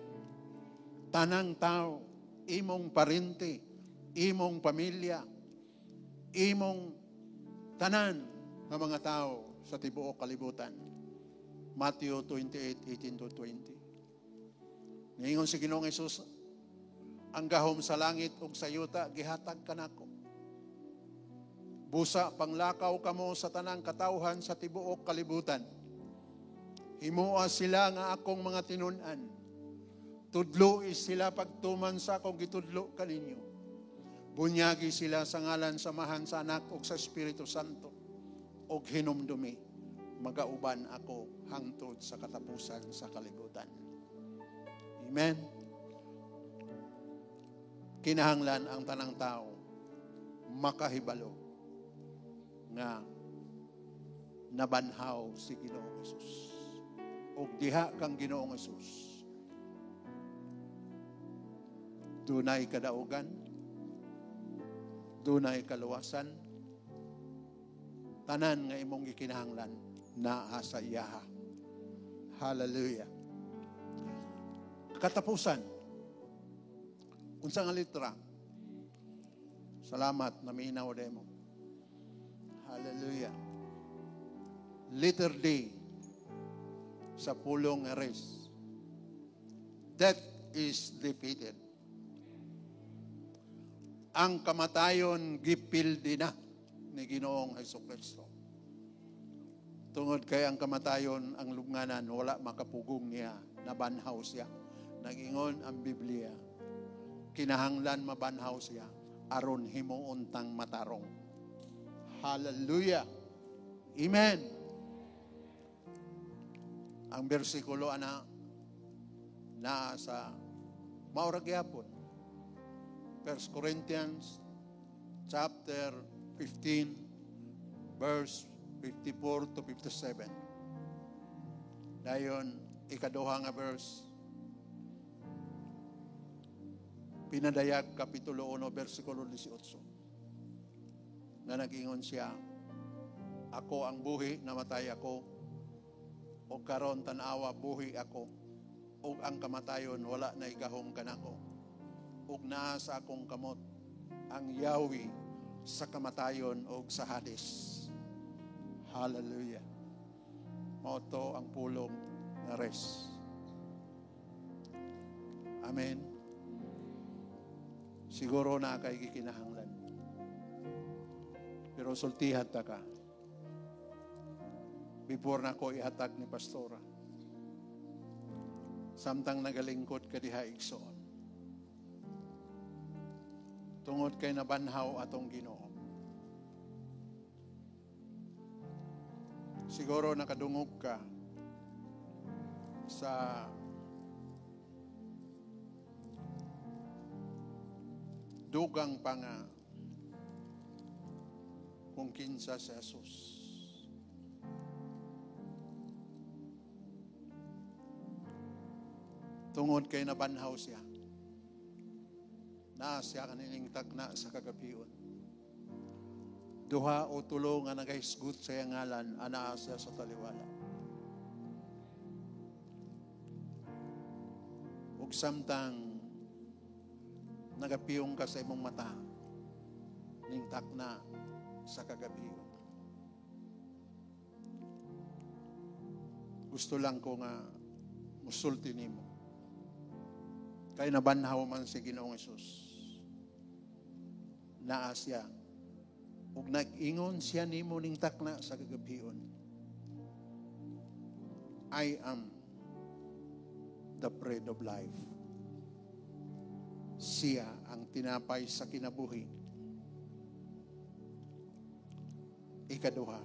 Tanang tao, imong parente, imong pamilya, imong tanan nga mga tao sa tibuok kalibutan. Matthew 28:18-20. Niingon si Ginoong Hesus, "Ang gahom sa langit ug sa yuta gihatag kanako. Busa panglakaw kamo sa tanang katawhan sa tibuok kalibutan. Himoa sila nga akong mga tinun-an. Tudloi sila pagtuman sa akong gitudlo kaninyo. Bunyagi sila sa ngalan sa Amahan, sa Anak ug sa Espiritu Santo. Og hinumdumi, magauban ako hangtod sa katapusan sa kalibutan. Amen. Kinahanglan ang tanang tao makahibalo nga nabanhaw si Ginoong Hesus. Ug diha kang Ginoong Hesus, dunay kadaugan, dunay kaluwasan, tanan nga imong gikinahanglan naa sa iyaha. Hallelujah. Katapusan. Unsa nga litra? Salamat, naminaw demo. Hallelujah. Letter D sa pulong nga res. Death is defeated. Ang kamatayon gipildi na ni Ginoong Hesus Kristo. Tungod kay ang kamatayon, ang lubnganan, wala makapugong niya, nabanhaw siya. Nagingon ang Biblia, kinahanglan mabanhaw siya, aron himuon tang matarong. Hallelujah! Amen! Ang bersikulo ana naa sa maura gyapon. 1 Corinthians chapter 15 verse 54 to 57. Dayon ikaduha nga verse, Pinadayag kapitulo 1 versikulo 18. Nga nag-ingon siya, "Ako ang buhi, namatay ako, o karon tan-awa buhi ako, ug ang kamatayon wala na igahom kanako. Ug naa sa akong kamot ang yawi sa kamatayon ug sa Hades." Hallelujah. Mao to ang pulong nga res. Amen. Siguro na kay gikinahanglan. Pero sultihan ta ka. Before na ko ihatag ni pastora. Samtang nagalingkod ka diha, igsoon. Tungod kay nabanhaw atong Ginoo. Siguro nakadungog ka sa dugang pa nga kung kinsa si Jesus. Tungod kay nabanhaw siya. Naa siya kanining tagna sa kagabion. Duha o tulo nga nagahisgot sa iyang ngalan, anaa siya sa taliwala. Ug samtang nagapiyong ka sa imong mata, ning takna sa kagabion. Gusto lang ko nga musulti nimo. Kay nabanhaw man si Ginoong Hesus. Naa siya. Ug nag-ingon siya nimo ning takna sa kagabion. "I am the bread of life." Siya ang tinapay sa kinabuhi. Ikaduha,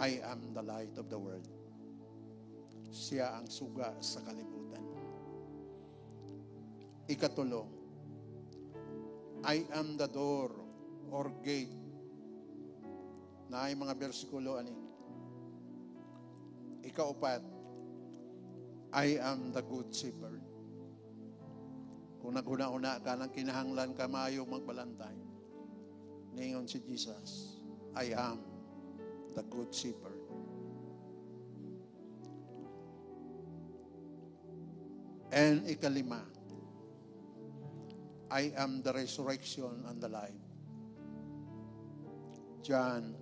"I am the light of the world." Siya ang suga sa kalibutan. Ikatulo, "I am the door or gate." Na ay mga bersikulo ani. Ikaupat, "I am the good shepherd." Kung naghuna-huna ka ng kinahanglan ka maayong magbalantay, ningon si Jesus, "I am the good shepherd." And ikalima, "I am the resurrection and the life." John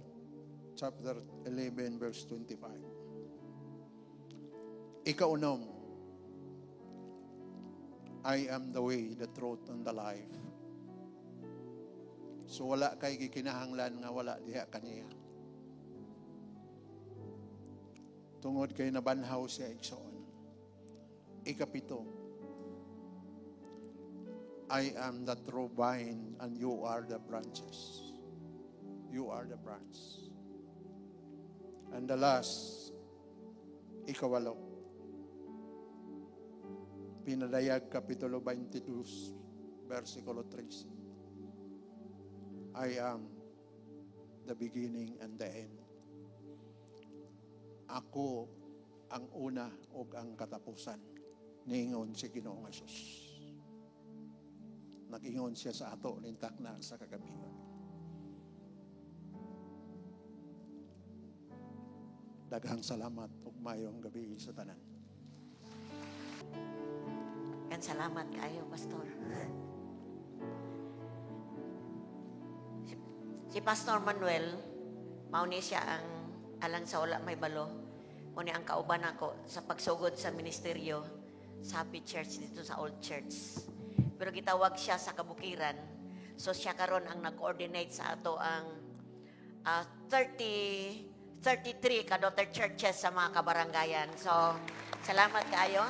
chapter 11 verse 25. Ikaunom, "I am the way, the truth, and the life." So wala kay gikinahanglan nga wala diha kaniya. Tungod kay nabanhaw siya, igsoon. Ikapito, I am the true vine and you are the branches. You are the branch. And the last, ikawalo, Pinadayag Kapitulo 22, versikulo 13. I am the beginning and the end. Ako ang una ug ang katapusan. Niingon si Ginoong Jesus. Nag-ingon siya sa ato ning takna sa kagabi. Daghang salamat ug maayong gabi sa tanan. Yan, salamat kayo, Pastor. Si Pastor Manuel, mauni siya ang alang sa wala may balo. Muni ang kauban ako sa pagsugod sa ministeryo sa Happy Church dito sa Old Church. Pero gitawag siya sa kabukiran. So siya karon ang nag-coordinate sa ato ang 33 ka daughter churches sa mga kabaranggayan. So salamat kayo.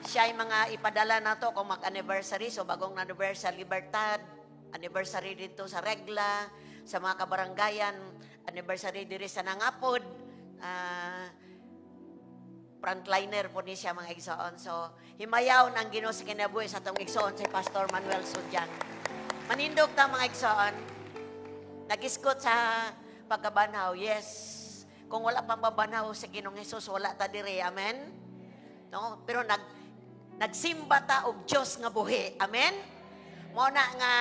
Siya ay mga ipadala na to kung mag-anniversary. So bagong anniversary Libertad, anniversary dito sa Regla, sa mga kabaranggayan, anniversary diri sa Nangapod, frontliner po ni siya mga igsoon. So, himayaw ng Ginoo sa kinabuhi sa atong igsoon si Pastor Manuel Sudyan. Manindog ta mga igsoon. Nagiskot sa pagkabanhaw. Yes. Kung wala pang babanhaw sa Ginoong Hesus, wala ta dire. Amen? No? Pero nagsimba ta og Dios nga buhi. Amen? Mao na nga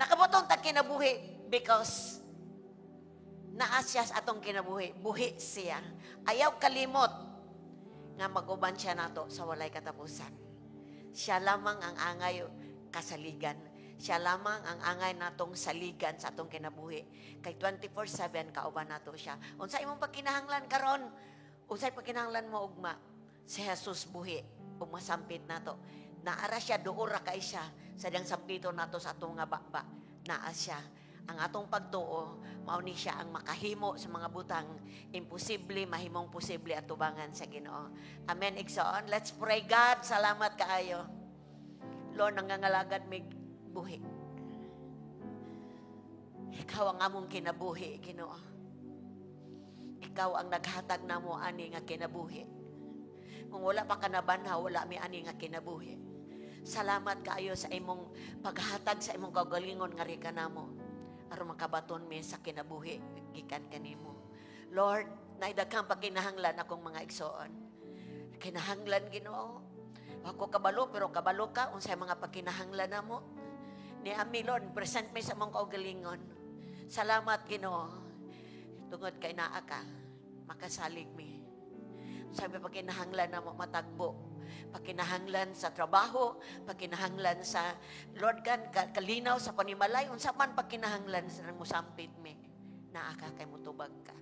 nakabutong ta kinabuhi because naa siya sa atong kinabuhi. Buhi siya. Ayaw kalimot nga mag-uban siya nato sa walay katapusan. Siya lamang ang angay kasaligan. Siya lamang ang angay natong saligan sa atong kinabuhi. Kay 24/7 kauban nato siya. Unsa imong pagkinahanglan karon? Unsay pagkinahanglan mo ugma? Si Jesus buhi ug masampit nato. Naara siya, duora kay siya sa diyang sampito nato sa atong nga baba. Naa siya. Ang atong pagtuo, mao ni siya ang makahimo sa mga butang imposible, mahimong posible at tubangan sa Ginoo. Amen, igsoon. Let's pray. God, salamat kaayo. Lord, nangangalagad mig buhi. Ikaw ang among kinabuhi, Ginoo. Ikaw ang naghatag namo ani nga kinabuhi. Kung wala pa ka nabanhaw, wala mi ani nga kinabuhi. Salamat kaayo sa imong paghatag sa imong kaugalingon nga rika namo. Aron makabaton mi sa kinabuhi gikan kanimo. Lord, naidagkang pagkinahanglan akong mga igsoon. Kinahanglan Ginoo. Ako kabalo pero kabalo ka unsay mga pagkinahanglan namo. Ni ami Lord, present mi sa imong kaugalingon. Salamat Ginoo. Tungod kay naa ka, makasalig mi. Sabi pagkinahanglan namo matagbo. Pagkinahanglan sa trabaho, pagkinahanglan sa Lord kan kalinaw sa panimalay, unsa man pagkinahanglan sa musampit mi, naa ka kay mutubag ka.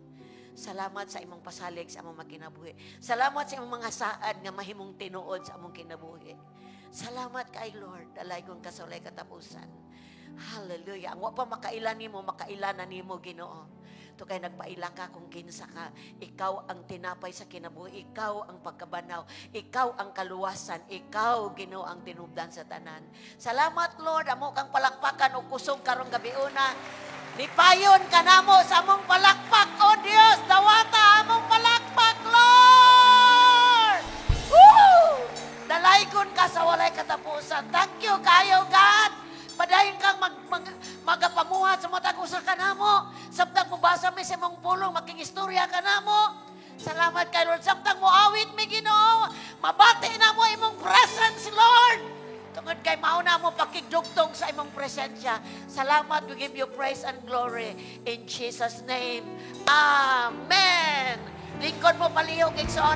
Salamat sa imong pasalig sa among makinabuhi. Salamat sa imong mga saad nga mahimong tinuod sa among kinabuhi. Salamat kay Lord, dalaygon ka sa walay katapusan. Hallelujah. Ang wa pa makaila nimo, makaila na nimo Ginoo. To kay nagpaila ka kung kinsa ka. Ikaw ang tinapay sa kinabuhi, ikaw ang pagkabanaw, ikaw ang kaluwasan, ikaw Ginoo ang tinubdan sa tanan. Salamat Lord, amo kang palakpakan og kusog karong gabiuna. Lipayon ka namo sa among palakpak, o Dios, dawata among palakpak, Lord. Woo! Dalaygon ka sa walay katapusan. Thank you kayo God. Padayon kang magapamuhat sa matag usa ka namo. Samtang mobasa mi sa imong pulong, makigistorya ka namo. Salamat kay Lord. Samtang moawit mi Ginoo, mabati namo imong presence, Lord. Tungod kay mao na mo pakigdugtong sa imong presensya. Salamat, we give you praise and glory in Jesus' name. Amen. Lingkod mo palihog igsoon.